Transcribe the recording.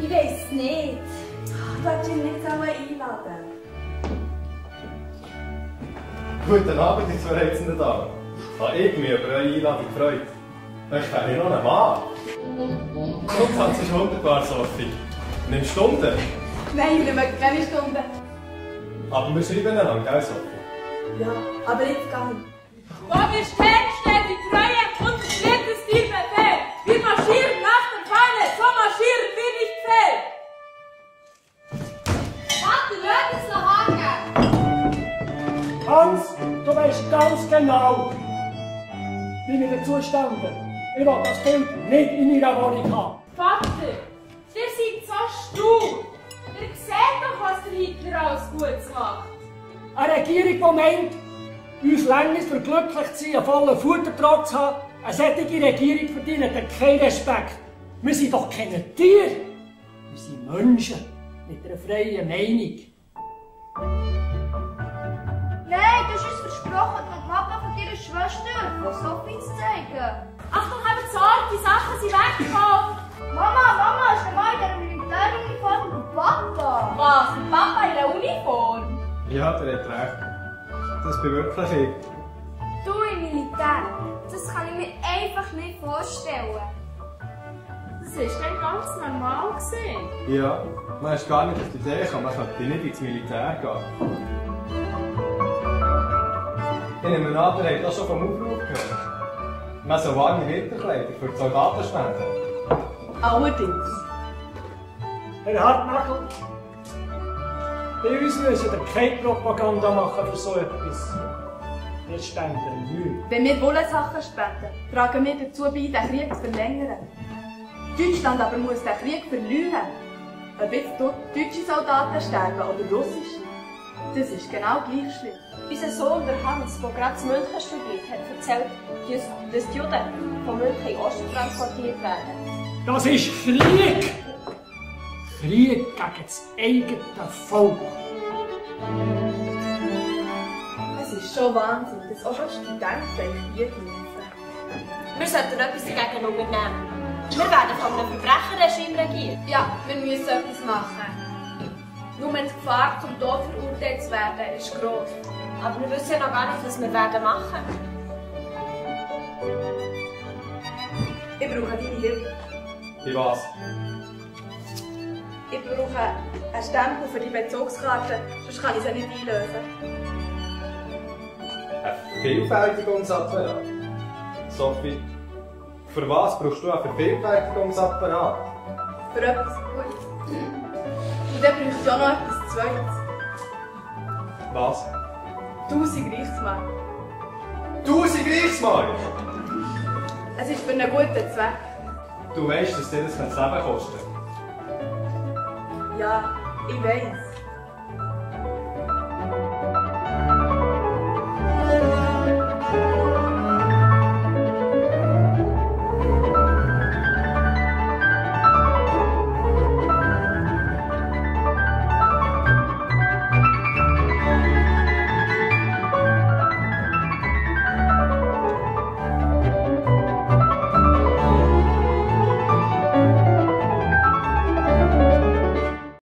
Ich weiss es nicht. Du hättest ihn nicht einladen. Guten Abend, ihr zwei reizenden Damen. Habe ich mich über eure Einladung gefreut. Ich wäre noch ein Mann. Grundsatz ist wunderbar, Sophie. Nimmst du Stunden? Nein, ich nehme keine Stunden. Aber wir schreiben einander, gell, Sophie? Ja, aber jetzt gar nicht. Wo wir stehen, steht die Treue und steht es dir Befehl. Wir marschieren nach der Fahne, so marschieren wir nicht fehl. Vater, lass es noch hängen! Hans, du weißt ganz genau, wie wir dazu standen. Ich will das Bild nicht in ihrer Wohnung haben. Vater, ihr seid so stur. Ihr seht doch, was der Hitler alles Gutes macht. Eine Regierung, die meint, uns länger für glücklich zu sein, einen vollen Futtertrag zu haben, eine solche Regierung verdient keinen Respekt. Wir sind doch keine Tiere. Wir sind Menschen mit einer freien Meinung. Nein, du hast uns versprochen, den Papa von deiner Schwester, von Sophie zu zeigen. Achtung, habt Sorge, die Sachen sind weggekommen. Mama, ist der Mann in dieser Militäruniform von Papa? Was? Ein Papa in der Uniform? Ja, der hat recht. Das bin wirklich ich. Du im Militär, das kann ich mir einfach nicht vorstellen. Das war dann ganz normal gewesen. Ja, man ist gar nicht auf die Idee gekommen, man könnte nicht ins Militär gehen. Ich nehme an, ihr habt das schon vom Aufruf gehört. Man soll warme Winterkleidung für die Soldaten spenden. Allerdings. Herr Hartnagel, bei uns müssen wir keine Propaganda machen für so etwas. Wir spenden nichts. Wenn wir Bullensachen spenden, tragen wir dazu bei, den Krieg zu verlängern. Deutschland aber muss den Krieg verlieren. Ob jetzt dort deutsche Soldaten sterben oder russische, das ist genau gleich schlimm. Unser Sohn, der Hans, der gerade in München studiert, hat erzählt, dass die Juden von München in den Osten transportiert werden. Das ist Krieg! Krieg gegen das eigene Volk. Es ist schon Wahnsinn, dass auch schon Studenten in Krieg müssen. Wir sollten etwas dagegen unternehmen. Wir werden von einem Verbrecherregime regiert. Ja, wir müssen etwas machen. Nur die Gefahr, zum Tod verurteilt zu werden, ist gross. Aber wir wissen ja noch gar nicht, was wir werden machen. Ich brauche deine Hilfe. Wie was? Ich brauche einen Stempel für die Bezugskarte, sonst kann ich sie nicht einlösen. Ein Vervielfältigungsapparat? Sophie, für was brauchst du einen Vervielfältigungsapparat? Für etwas Gutes. Und dann brauche ich auch noch etwas Zweites. Was? 1000 Reichsmark. 1000 Reichsmark! Es ist für einen guten Zweck. Du weißt, dass dir das Leben kostet. Ja, ich weiss.